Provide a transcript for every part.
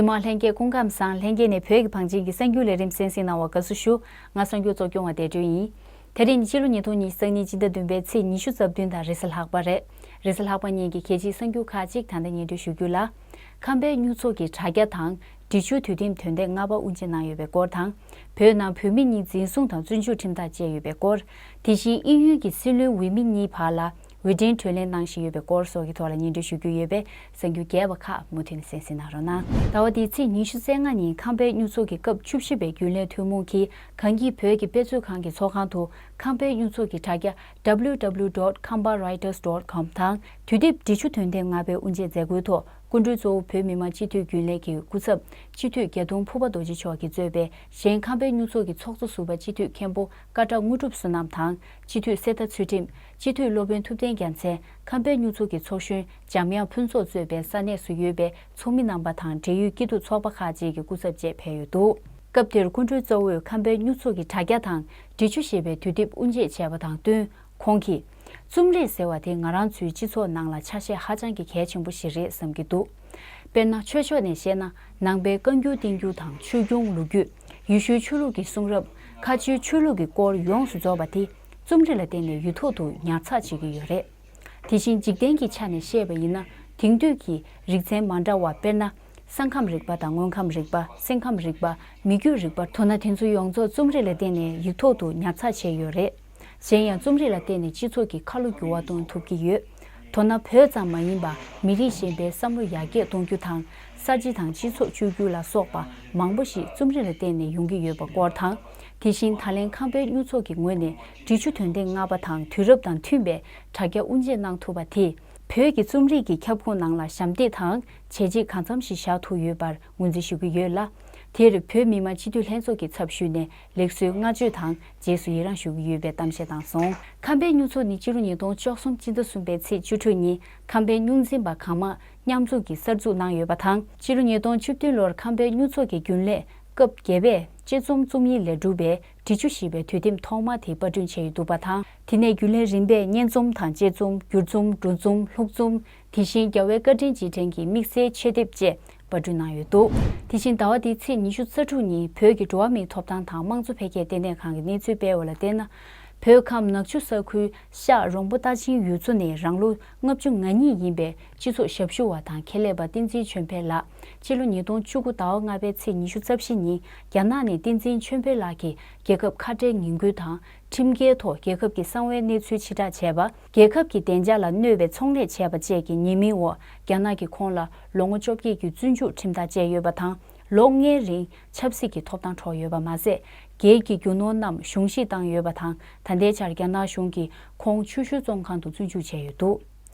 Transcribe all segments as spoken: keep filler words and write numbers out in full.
མི་མང་ལྷན་རྒྱས་སྐུ་ཁམས་བཟང་། ལྷན་རྒྱས་ནས་བོད་ཀྱི་བང་ཆེན་གྱི་གསར་འགྱུར་ལས་རིམ་གསན་གཟིགས་གནང་བར་དགའ་བསུ་ཞུ། ང་གསར་འགྱུར་གཙོ་སྐྱོང་བ་བདེ་སྒྲོན་ཡིན། དེ་རིང་ནི་ཕྱི་ལོ་ཉིས་སྟོང་ཉི་ཤུ་རྩ་གཉིས་སྤྱི་ཟླ་བདུན་པའི་ཚེས་ཉི་ཤུ་རྩ་བདུན་དང་རེས་གཟའ་ལྷག་པ་རེད། རེས་གཟའ་ལྷག་པ་ཉིན་གྱི་གལ་ཆེའི་གསར་འགྱུར་ཁག་ཅིག་ད་ལྟ་སྙན་སྒྲོན་ཞུ་རྒྱུ་ལ། ཁམས་པའི་སྨྱུག་ཚོགས་ཀྱི་དྲ་རྒྱ་དང་། འབྲི་ཆུའི་དུས་དེབ་དོན་ཚན་ལྔ་པ་དབུ་འབྱེད་གནང་ཡོད་པའི་སྐོར་དང་། བོད་ནང་བོད་མི་གཉིས་འཛིན་བཟུང་དང་བཙོན་འཇུག་ཁྲིམས་ཐག་བཅད་ཡོད་པའི་སྐོར། དེ་བཞིན་དབྱིན་ཡུལ་གྱི་སྲིད་བློན་འོས་མི་གཉིས་བར་ལ་འོས་འགྲན་གྲོས་གླེང་གནང་བཞིན་ཡོད་པའི་སྐོར་སོགས་ཀྱི་ཐོག་ལ་སྙན་སྒྲོན་ཞུ་རྒྱུ་ཡོད་པས། གསར་འགྱུར་རྒྱས་པ་ཁག་མུ་མཐུད་ནས་གསན་གཟིགས་གནང་རོགས་གནང་། ཟླ་བ་འདིའི་ཚེས་ཉི་ཤུ་རྩ་ལྔ་ཉིན་ཁམས་པའི་སྨྱུག་ཚོགས་ཀྱི་སྐབས་བཅུ་བཞི་པའི་རྒྱུན་ལས་ཐུན་མོང་གིས་གངས་སྐྱིད་བོད་ཀྱི་དཔེ་མཛོད་ཁང་གི་ཚོགས་ཁང་དུ་ཁམས་པའི་སྨྱུག་ཚོགས་ཀྱི་དྲ་རྒྱ་W W W dot khampa writers dot com དང་དུས་དེབ་འབྲི་ཆུ་དོན་ཚན་ལྔ་པའི་དབུ་འབྱེད་མཛད་སྒོའི་ཐོག་སྐུ་མགྲོན་གཙོ་བོ་བོད་མི་མང་སྤྱི་འཐུས་རྒྱུན་ལས་ཀྱི་སྐུ་ཚབ་སྤྱི་འཐུས་རྒྱ་སྟོན་ཕུར་པ་རྡོ་རྗེ་མཆོག་གིས་གཙོས་པའི་གཞན་ཁམས་པའི་སྨྱུག་ཚོགས་ཀྱི་ཚོགས་གཙོ་ཟུར་པ་སྤྱི་འཐུས་མཁན་པོ་ཀ་ཊ་དངོས་གྲུབ་བསོད་ནམས་དང་། སྤྱི་འཐུས་གསེར་རྟ་ཚུལ་ཁྲིམས། སྤྱི་འཐུས་སློབ་དཔོན་ཐུབ་བསྟན་རྒྱལ་མཚན། ཁམས་པའི་སྨྱུག་ཚོགས་ཀྱི་ཚོགས་གཞོན་འཇམ་དབྱངས་ཕུན་ཚོགས་གཙོས་པའི་ས་གནས་སུ་ཡོད་པའི་ཚོགས་མི་རྣམ་པ་དང་འབྲེལ་ཡོད་སྐྱིད་སྡུག་ཚོགས་པ་ཁག་ཅིག་གི་སྐུ་ཚབ་བཅས་ཕེབས་ཡོད་འདུག་སྐབས་དེར་སྐུ་མགྲོན་གཙོ་བོས་ཁམས་པའི་སྨྱུག་ཚོགས་ཀྱི་དྲ་རྒྱ་དང་འབྲི་ཆུ་ཞེས་པའི་དུས་དེབ་དབུ་འབྱེད་བྱས་པ་དང་བསྟུན། ཁོང་གིས། རྩོམ་རིག་ཟེར་བ་དེ་ང་རང་ཚོའི་སྤྱི་ཚོགས་ནང་ལ་ཆ་ཤས་ཧ་ཅང་གི་གལ་ཆེན་པོ་ཞིག་རེད་བསམ་གྱི་འདུག་དཔེར་ན་ཆོས་ཕྱོགས་ནས་བཤད་ན་ནང་པའི་བཀའ་འགྱུར་བསྟན་འགྱུར་དང་ཆོས་སྐྱོང་ལོ་རྒྱུས། ཡེ་ཤུའི་ཆོས་ལུགས་ཀྱི་གསུང་རབ། ཁ་ཆེའི་ཆོས་ལུགས་ཀྱི་སྐོར་ཡོངས་སུ་རྫོགས་པ་དེ་རྩོམ་རིག་ལ་བརྟེན་ནས་ཡུལ་ཐོག་ཏུ་ཉར་ཚགས་བྱེད་ཀྱི་ཡོད་རེད། དེ་བཞིན་འཇིག་རྟེན་གྱི་ཆ་ནས་བཤད་པ་ཡིན་ན་དེང་དུས་ཀྱི་རིག་ཚན་མ་འདྲ་བ་དཔེར་ན། ས་ཁམས་རིག་པ་དང་དངོས་ཁམས་རིག་པ། སེམས་ཁམས་རིག་པ། མི་རྒྱུད་རིག་པ། མདོར་ན་དེ་ཚོ་ཡོངས་རྫོགས་རྩོམ་རིག་ལ་བརྟེན་ནས་ཡིག་ཐོག་ཏུ་ཉར་ཚགས་བྱས་ཡོད་རེད། གཞན་ཡང་རྩོམ་རིག་ལ་བརྟེན་ནས་སྤྱི་ཚོགས་ཀྱི་ཁ་ལོ་བསྒྱུར་བ་གཏོང་ཐུབ་ཀྱི་ཡོད། མདོར་ན་བོད་ཙམ་མ་ཡིན་པར་མི་རིགས་གཞན་པའི་བསམ་བློ་ཡར་རྒྱས་གཏོང་རྒྱུ་དང་། གསར་བརྗེ་དང་སྤྱི་ཚོགས་བཅོས་བསྒྱུར་ལ་སོགས་པ་མང་པོ་ཞིག་རྩོམ་རིག་ལ་བརྟེན་ནས་ཡོང་གི་ཡོད་པ་སྐོར་དང་། དེ་བཞིན་ད་ལན་ཁམས་པའི་སྨྱུག་ཚོགས་ཀྱི་ངོས་ནས་འབྲི་ཆུ་དོན་ཚན་ལྔ་པ་དང་དུས་རབས་དང་མཐུན་པའི་དྲ་རྒྱ་དབུ་འབྱེད་གནང་ཐུབ་པ་དེས། བོད་ཀྱི་རྩོམ་རིག་གི་ཁྱབ་ཁོངས་ནང་ལ་ཞབས་འདེགས་དང་བྱས་རྗེས་གང་འཚམ་ཞིག་བཞག་ཐུབ་ཡོད་པར་ངོས་འཛིན་ཞུ་གི་ཡོད་ལ། དེར་བོད་མི་མང་སྤྱི་འཐུས་ལྷན་ཚོགས་ཀྱི་ཚབ་ཞུས་ནས་ལེགས་གསོའི་བསྔགས་བརྗོད་དང་རྗེས་སུ་ཡི་རངས་ཞུ་གི་ཡོད་པའི་གཏམ་བཤད་གནང་སོང་། ཁམས་པའི་སྨྱུག་ཚོགས་ནི་ཕྱི་ལོ་ཉིས་སྟོང་བཅུ་གསུམ་སྤྱི་ཟླ་གསུམ་པའི་ཚེས་བཅུ་དྲུག་ཉིན་ཁམས་པའི་སྨྱུག་འཛིན་པ་གང་མང་མཉམ་འཛོམས་ཀྱིས་གསར་འཛུགས་གནང་ཡོད་པ་དང་། ཕྱི་ལོ་ཉིས་སྟོང་བཅུ་བདུན་ལོར་ཁམས་པའི་སྨྱུག་ཚོགས་ཀྱི་རྒྱུན་ལས་སྐབས་བརྒྱད་པས་དཔྱད་རྩོམ་རྩོམ་ཡིག་ལས་གྲུབ་པའི་འབྲི་ཆུ་ཞེས་པའི་དུས་དེབ་ཐོག་མ་དེ་པར་སྐྲུན་བྱས་ཡོད་འདུག་པ་དང་། དེ་ནས་རྒྱུན་ལས་རིམ་པས་སྙན་རྩོམ་དང་དཔྱད་རྩོམ། བསྒྱུར་རྩོམ། འགྲོ་རྩོམ། ལྷུག་རྩོམ། དེ་བཞིན་རྒྱལ་བའི་བཀའ་དྲིན་རྗེས་དྲན་གྱི་དམིགས་བསལ་ཆེད་དེབ་བཅས་པར་སྐྲུན་གནང་ཡོད་འདུག་དེ་བཞིན་ཟླ་བ་འདིའི་ཚེས་ཉི་ཤུ་རྩ་དྲུག་ཉིན་བོད་ཀྱི་འགྲོ་བ་མིའི་ཐོབ་ཐང་དང་དམངས་གཙོ་འཕེལ་རྒྱས་ལྟེ་གནས་ཁང་གི་གནས་ཚུལ་སྤེལ་བ་ལ་བལྟས་ན། བོད་ཁམས་ནག་ཆུ་ས་ཁུལ་ཤག་རོང་པོ་རྟ་ཆེན་ཡུལ་ཚོ་ནས་རང་ལོ་ལྔ་བཅུ་ང་གཉིས་ཡིན་པའི་སྤྱི་ཚོགས་ཞབས་ཞུ་བ་དང་ཁེ་ལས་པ་བསྟན་འཛིན་ཆོས་འཕེལ་ལགས་ཕྱི་ལོ་ཉིས་སྟོང་བཅུ་དགུ་ཟླ་བ་ལྔ་པའི་ཚེས་ཉི་ཤུ་རྩ་བཞི་ཉིན་རྒྱ་ནག་ནས་བསྟན་འཛིན་ཆོས་འཕེལ་ལགས་ཀྱི་རྒྱལ་ཁབ་ཁ་བྲལ་ངན་སྐུལ་དང་ཁྲིམས་འགལ་ཐོག་རྒྱལ་ཁབ་ཀྱི་གསང་བའི་གནས་ཚུལ་ཕྱིར་བསྒྲགས་བྱས་པ། རྒྱལ་ཁབ་ཀྱི་བདེ་འཇགས་ལ་གནོད་པའི་ཚོང་ལས་བྱས་པ་བཅས་ཀྱི་ཉེས་མིང་འོག་རྒྱ་ནག་གིས་ཁོང་ལ་ལོ་ངོ་བཅོ་བརྒྱད་ཀྱི་བཙོན་འཇུག་ཁྲིམས་ཐག་བཅད་ཡོད་པ་དང་། ལོ་ལྔའི་རིང་ཆབ་སྲིད་ཀྱི་ཐོབ་ཐང་འཕྲོག་ཡོད་པ་མ་ཟད། སྒེར་གྱི་རྒྱུ་ནོར་རྣམས་གཞུང་བཞེས་བཏང་ཡོད་པ་དང་། ད་ལྟའི་ཆར་རྒྱ་ནག་གཞུང་གིས་ཁོང་ཆུ་ཤུར་བཙོན་ཁང་དུ་བཙོན་འཇུག་བྱས་ཡོད་འདུག་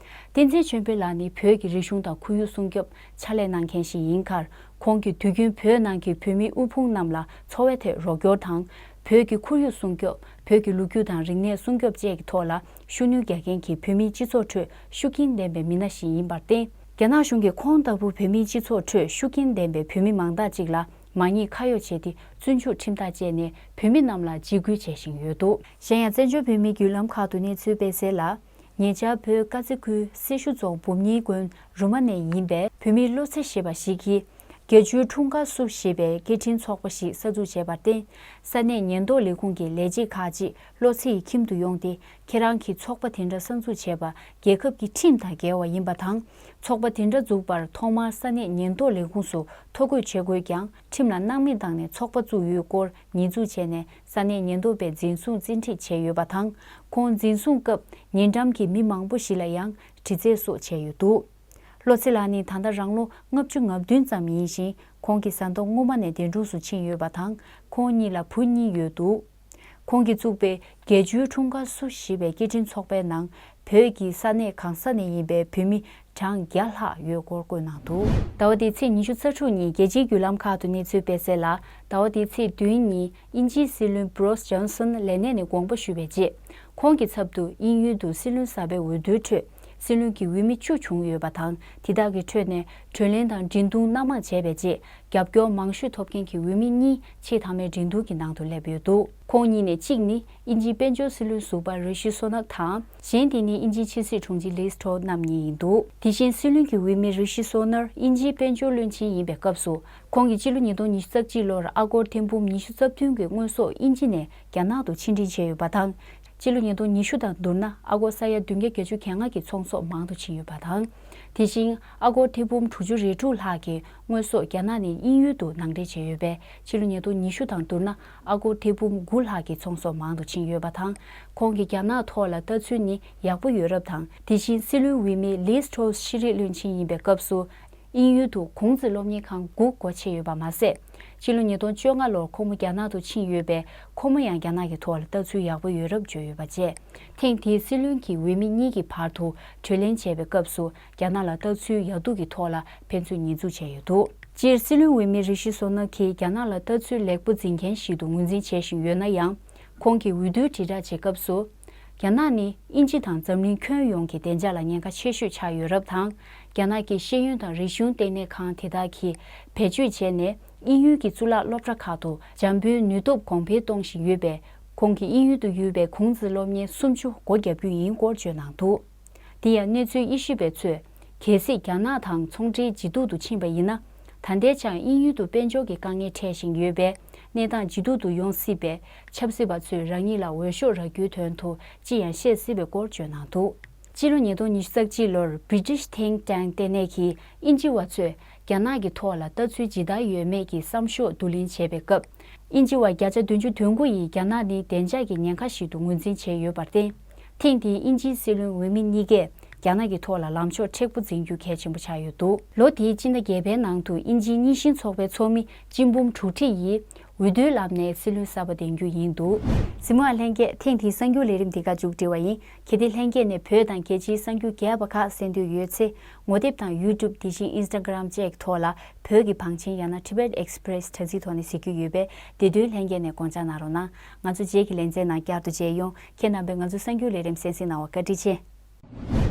བསྟན་འཛིན་ཆོས་འཕེལ་ལགས་ནི་བོད་ཀྱི་རིག་གཞུང་དང་ཁོར་ཡུག་སྲུང་སྐྱོབ་ཕྱག་ལས་གནང་མཁན་ཞིག་ཡིན་ཁར། ཁོང་གིས་དུས་རྒྱུན་བོད་ནང་གི་བོད་མི་དབུལ་ཕོངས་རྣམས་ལ་འཚོ་བའི་ཐད་རོགས་སྐྱོར་དང་། བོད་ཀྱི་ཁོར་ཡུག་སྲུང་སྐྱོབ། བོད་ཀྱི་ལོ་རྒྱུས་དང་རིག་གནས་སྲུང་སྐྱོབ་བཅས་ཀྱི་ཐོག་ལ་ཤུགས་སྣོན་རྒྱག་མཁན་གྱི་བོད་མིའི་སྤྱི་ཚོགས་ཁྲོད་ཤུགས་རྐྱེན་ལྡན་པའི་མི་སྣ་ཞིག་ཡིན་པར་བརྟེན། རྒྱ་ནག་གཞུང་གིས་ཁོང་ལྟ་བུ་བོད་མིའི་སྤྱི་ཚོགས་ཁྲོད་ཤུགས་རྐྱེན་ལྡན་པའི་བོད་མི་མང་དག་ཅིག་ལ་མ་ཉེས་ཁ་གཡོགས་བྱས་ཏེ་བཙོན་འཇུག་ཁྲིམས་ཐག་བཅད་ནས་བོད་མི་རྣམས་ལ་འཇིགས་སྐུལ་བྱེད་བཞིན་ཡོད་འདུག་གཞན་ཡང་། བཙན་བྱོལ་བོད་མིའི་བརྒྱུད་ལམ་ཁག་ཏུ་གནས་ཚུལ་སྤེལ་གསལ་ལ། ཉེ་ཆར་བོད་ཀ་ཙི་ཁུལ་སེར་ཤུལ་རྫོང་འབུམ་གཉིས་དགོན་རུ་མ་ནས་ཡིན་པའི་བོད་མི་བློ་ཚེ་ཞེས་པ་ཞིག་གིས། བརྒྱད་ཅུའི་འཁྲུངས་སྐར་བསུ་ཞེས་པའི་སྐད་འཕྲིན་ཚོགས་པ་ཞིག་གསར་འཛུགས་བྱས་པར་བརྟེན། ས་གནས་ཉེན་རྟོག་ལས་ཁུངས་ཀྱི་ལས་བྱེད་ཁག་ཅིག་བློ་ཚེ་ཡི་ཁྱིམ་དུ་ཡོང་སྟེ། ཁྱེད་རང་གིས་ཚོགས་པ་དེ་འདྲ་གསར་འཛུགས་བྱས་པ་རྒྱལ་ཁབ་ཀྱི་ཁྲིམས་དང་འགལ་བ་ཡིན་པ་དང་། ཚོགས་པ་དེ་འདྲ་འཛུགས་པར་ཐོག་མར་ས་གནས་ཉེན་རྟོག་ལས་ཁུངས་སུ་ཐོ་འགོད་བྱེད་དགོས་ཀྱང་། ཁྲིམས་ལ་སྣང་མེད་བཏང་ནས་ཚོགས་པ་བཙུགས་ཡོད་སྐོར་ཉེས་འཛུགས་བྱས་ནས། ས་གནས་ཉེན་རྟོག་པས་འཛིན་བཟུང་བཙན་ཁྲིད་བྱས་ཡོད་པ་དང་། ཁོང་འཛིན་བཟུང་སྐབས་ཉེ་འགྲམ་གྱི་མི་མང་པོ་ཞིག་ལ་ཡང་དྲི་རྩད་སོགས་བྱས་ཡོད་འདུག་བློ་ཚེ་ལགས་ནི་ད་ལྟ་རང་ལོ་ལྔ་བཅུ་ང་བདུན་ཙམ་ཡིན་ཞིང་། ཁོང་གི་བཟའ་ཟླ་སྔོན་མ་ནས་འདས་གྲོངས་སུ་ཕྱིན་ཡོད་པ་དང་། ཁོང་གཉིས་ལ་བུ་གཉིས་ཡོད་འདུག་ཁོང་གིས་བཙུགས་པའི་བརྒྱད་ཅུའི་འཁྲུངས་སྐར་བསུ་ཞེས་པའི་སྐད་འཕྲིན་ཚོགས་པའི་ནང་། བོད་ཀྱི་ས་གནས་གང་ས་ནས་ཡིན་པའི་བོད་མི་གྲངས་བརྒྱ་ལྷག་ཡོད་སྐོར་བཀོད་གནང་འདུག་ཟླ་བ་འདིའི་ཚེས་ཉི་ཤུ་རྩ་དྲུག་ཉིན་རྒྱལ་སྤྱིའི་བརྒྱུད་ལམ་ཁག་ཏུ་གནས་ཚུལ་སྤེལ་གསལ་ལ། ཟླ་བ་འདིའི་ཚེས་བདུན་ཉིན་དབྱིན་ཇིའི་སྲིད་བློན་བྷོ་རིས་ཇོན་སོན་ལས་གནས་ནས་དགོངས་པ་ཞུས་པའི་རྗེས། ཁོང་གི་ཚབ་ཏུ་དབྱིན་ཡུལ་དུ་སྲིད་བློན་གསར་པའི་འོས་བསྡུའི་ཁྲོད་ སྲིད་བློན་གྱི་འོས་མི་བཅུ་བྱུང་ཡོད་པ་དང་། དེ་དག་གི་ཁྲོད་ནས་གྲོས་གླེང་དང་འབྲེལ་གཏུག་སྣ་མང་བྱས་པའི་རྗེས། རྒྱབ་སྐྱོར་མང་ཤོས་ཐོབ་མཁན་གྱི་འོས་མི་གཉིས་ཆེས་མཐའ་མའི་འགྲན་བསྡུར་གྱི་ནང་དུ་སླེབས་ཡོད་འདུག་ཁོང་གཉིས་ནས་གཅིག་ནི་དབྱིན་ཇིའི་དཔལ་འབྱོར་སྲིད་བློན་ཟུར་པ་རི་ཤི་སོ་ནག་དང་། གཞན་དེ་ནི་དབྱིན་ཇིའི་ཕྱི་སྲིད་དྲུང་ཆེ་ལིས་ཊོ་རྣམ་གཉིས་ཡིན་འདུག་དེ་བཞིན་སྲིད་བློན་གྱི་འོས་མི་རི་ཤི་སོ་ནར་དབྱིན་ཇིའི་དཔལ་འབྱོར་བློན་ཆེན་ཡིན་པའི་སྐབས་སུ། ཁོང་གིས་སྤྱི་ལོ་ཉིས་སྟོང་ཉི་ཤུ་རྩ་གཅིག་ལོར་ཨ་སྒོར་ཐེར་འབུམ་ཉི་ཤུ་རྩ་བདུན་གྱི་དངོས་ཟོག་དབྱིན་ཇི་ནས་རྒྱ་ནག་ཏུ་ཕྱིར་འཕྲིན་བྱས་ཡོད་པ་དང་། སྤྱི་ལོ་ཉིས་སྟོང་ཉི་ཤུ་དང་བསྡུར་ན་ཨ་སྒོར་ས་ཡ་བདུན་བརྒྱ་བརྒྱད་ཅུ་གྱ་ལྔ་གི་ཚོང་ཟོག་མང་དུ་ཕྱིན་ཡོད་པ་དང་། དེ་བཞིན་ཨ་སྒོར་ཐེར་འབུམ་དྲུག་ཅུ་རེ་དྲུག་ལྷག་གི་དངོས་ཟོག་རྒྱ་ནག་ནས་དབྱིན་ཡུལ་དུ་ནང་འདྲེན་བྱས་ཡོད་པས། སྤྱི་ལོ་ཉིས་སྟོང་ཉི་ཤུ་དང་བསྡུར་ན་ཨ་སྒོར་ཐེར་འབུམ་དགུ་ལྷག་གི་ཚོང་ཟོག་མང་དུ་ཕྱིན་ཡོད་པ་དང་། ཁོང་གིས་རྒྱ་ནག་ཐོག་ལ་ལྟ་ཚུལ་ནི་ཡག་པོ་ཡོད་རབས་དང་། དེ་བཞིན་སྲིད་བློན་འོས་མི་ལིས་ཊོ་ཤེས་རིག་བློན་ཆེན་ཡིན་པའི་སྐབས་སུ། དབྱིན་ཡུལ་དུ་གུང་ཚིགས་སློབ་གཉེར་ཁང་དགུ་སྒོ་ཕྱེ་ཡོད་པ་མ་ཟད། ཕྱི་ལོ་ཉིས་སྟོང་བཅོ་ལྔ་ལོར་ཁོ་མོ་རྒྱ་ནག་ཏུ་ཕྱིན་ཡོད་པས། ཁོ་མོ་ཡང་རྒྱ་ནག་གི་ཐོག་ལ་ལྟ་ཚུལ་ཡག་པོ་ཡོད་རབས་བརྗོད་ཡོད་པ་བཅས། ཐེངས་འདིའི་སྲིད་བློན་གྱི་འོས་མི་གཉིས་ཀྱི་བར་དུ་གྲོས་གླེང་བྱས་པའི་སྐབས་སུ། རྒྱ་ནག་ལ་ལྟ་ཚུལ་ཡག་སྡུག་གི་ཐོག་ལ་ཕན་ཚུན་ཉེས་འཛུགས་བྱས་ཡོད་འདུག་སྤྱིར་སྲིད་བློན་འོས་མི་རི་ཤི་སོ་ནག་གིས་རྒྱ་ནག་ལ་ལྟ་ཚུལ་ལེགས་པོ་འཛིན་མཁན་ཞིག་ཏུ་ངོས་འཛིན་བྱེད་བཞིན་ཡོད་ན་ཡང་། ཁོང་གིས་འོས་བསྡུའི་དྲིལ་བསྒྲགས་བྱེད་སྐབས་སུ། རྒྱ་ནག་ནི་དབྱིན་ཇི་དང་འཛམ་གླིང་ཁྱོན་ཡོངས་ཀྱི་བདེ་འཇགས་ལ་ཉེན་ཁ་ཆེ་ཤོས་ཆགས་ཡོད་རབས་དང་། རྒྱ་ནག་གི་ཤེས་ཡོན་དང་རིག་གཞུང་ལྟེ་གནས་ཁང་དེ་དག་གིས་བེད་སྤྱོད་བྱས་ནས། དབྱིན་ཡུལ་གྱི་གཙུག་ལག་སློབ་གྲྭ་ཁག་ཏུ་འཇམ་པོའི་ནུས་སྟོབས་གོང་འཕེལ་གཏོང་བཞིན་ཡོད་པས། ཁོང་གིས་དབྱིན་ཡུལ་དུ་ཡོད་པའི་གུང་ཚིགས་སློབ་གཉེར་སུམ་ཅུ་སྒོ་བརྒྱབ་རྒྱུ་ཡིན་སྐོར་བརྗོད་གནང་འདུག་དེ་ཡང་གནས་ཚུལ་དབྱེ་ཞིབ་པ་ཚོས། གལ་སྲིད་རྒྱ་ནག་དང་ཚོང་འབྲེལ་ཇེ་སྡུག་ཏུ་ཕྱིན་པ་ཡིན་ན། ད་ལྟའི་ཆར་དབྱིན་ཡུལ་དུ་དཔལ་འབྱོར་གྱི་དཀའ་ངལ་འཕྲད་བཞིན་ཡོད་པས། གནས་སྟངས་ཇེ་སྡུག་ཏུ་ཡོང་སྲིད་པས། ཆབ་སྲིད་པ་ཚོས་རང་ཉིད་ལ་འོས་ཤོག་རག་རྒྱུའི་དོན་དུ་ཅི་ཡང་བཤད་སྲིད་པའི་སྐོར་བརྗོད་གནང་འདུག་སྤྱི་ལོ་ཉིས་སྟོང་ཉི་ཤུ་རྩ་གཅིག་ལོར་British Think Tank་ལྟེ་གནས་ཀྱིས་དབྱིན་ཇི་བ་ཚོས་རྒྱ་ནག་གི་ཐོག་ལ་ལྟ་ཚུལ་ཇི་ལྟར་ཡོད་མེད་ཀྱི་བསམ་ཤོག་བསྡུ་ལེན་བྱས་པའི་སྐབས། དབྱིན་ཇི་བ་བརྒྱ་ཆ་བདུན་ཅུ་དོན་དགུ་ཡིས་རྒྱ་ནག་ནི་བདེ་འཇགས་ཀྱི་ཉེན་ཁ་ཞིག་ཏུ་ངོས་འཛིན་བྱས་ཡོད་པར་བརྟེན། ཐེངས་འདིའི་དབྱིན་ཇིའི་སྲིད་བློན་འོས་མི་གཉིས་ཀས་རྒྱ་ནག་གི་ཐོག་ལ་ལངས་ཕྱོགས་མཁྲེགས་པོ་འཛིན་རྒྱུ་གལ་ཆེན་པོ་ཆགས་ཡོད་འདུག་ལོ་འདིའི་སྤྱི་ཟླ་བརྒྱད་པའི་ནང་དུ་དབྱིན་ཇིའི་རྙིང་ཞེན་ཚོགས་པའི་ཚོགས་མི་སྤྱི་འབུམ་དྲུག་ཁྲི་ཡིས་འོས་བསྡུའི་ལམ་ནས་སྲིད་བློན་གསར་པ་འདེམས་རྒྱུ་ཡིན་འདུག་གཟིགས་མོ་བ་ལྷན་རྒྱས། ཐེངས་འདིའི་གསར་འགྱུར་ལས་རིམ་འདི་ག་མཇུག་སྒྲིལ་བ་ཡིན། གལ་ཏེ་ལྷན་རྒྱས་ནས་བོད་དང་རྒྱལ་སྤྱིའི་གསར་འགྱུར་རྒྱས་པ་ཁག་གསན་འདོད་ཡོད་ཚེ། ངོ་དེབ་དང་YouTube་དེ་བཞིན་Instagram་བཅས་ཀྱི་ཐོག་ལ་བོད་ཀྱི་བང་ཆེན་ཡང་ན་Tibet Express་དྲ་ཚིགས་ཐོག་ནས་གཟིགས་རྒྱུ་ཡོད་པས། དེ་དོན་ལྷན་རྒྱས་ནས་དགོངས་འཇགས་གནང་རོགས་གནང་། ང་ཚོ་རྗེས་ཀྱི་ལེ་ཚན་ནང་བསྐྱར་དུ་མཇལ་ཡོང་། ཁྱེད་རྣམ་པས་ང་ཚོའི་གསར་འགྱུར་ལས་རིམ་གསན་གཟིགས་གནང་བར་བཀའ་དྲིན་ཆེ།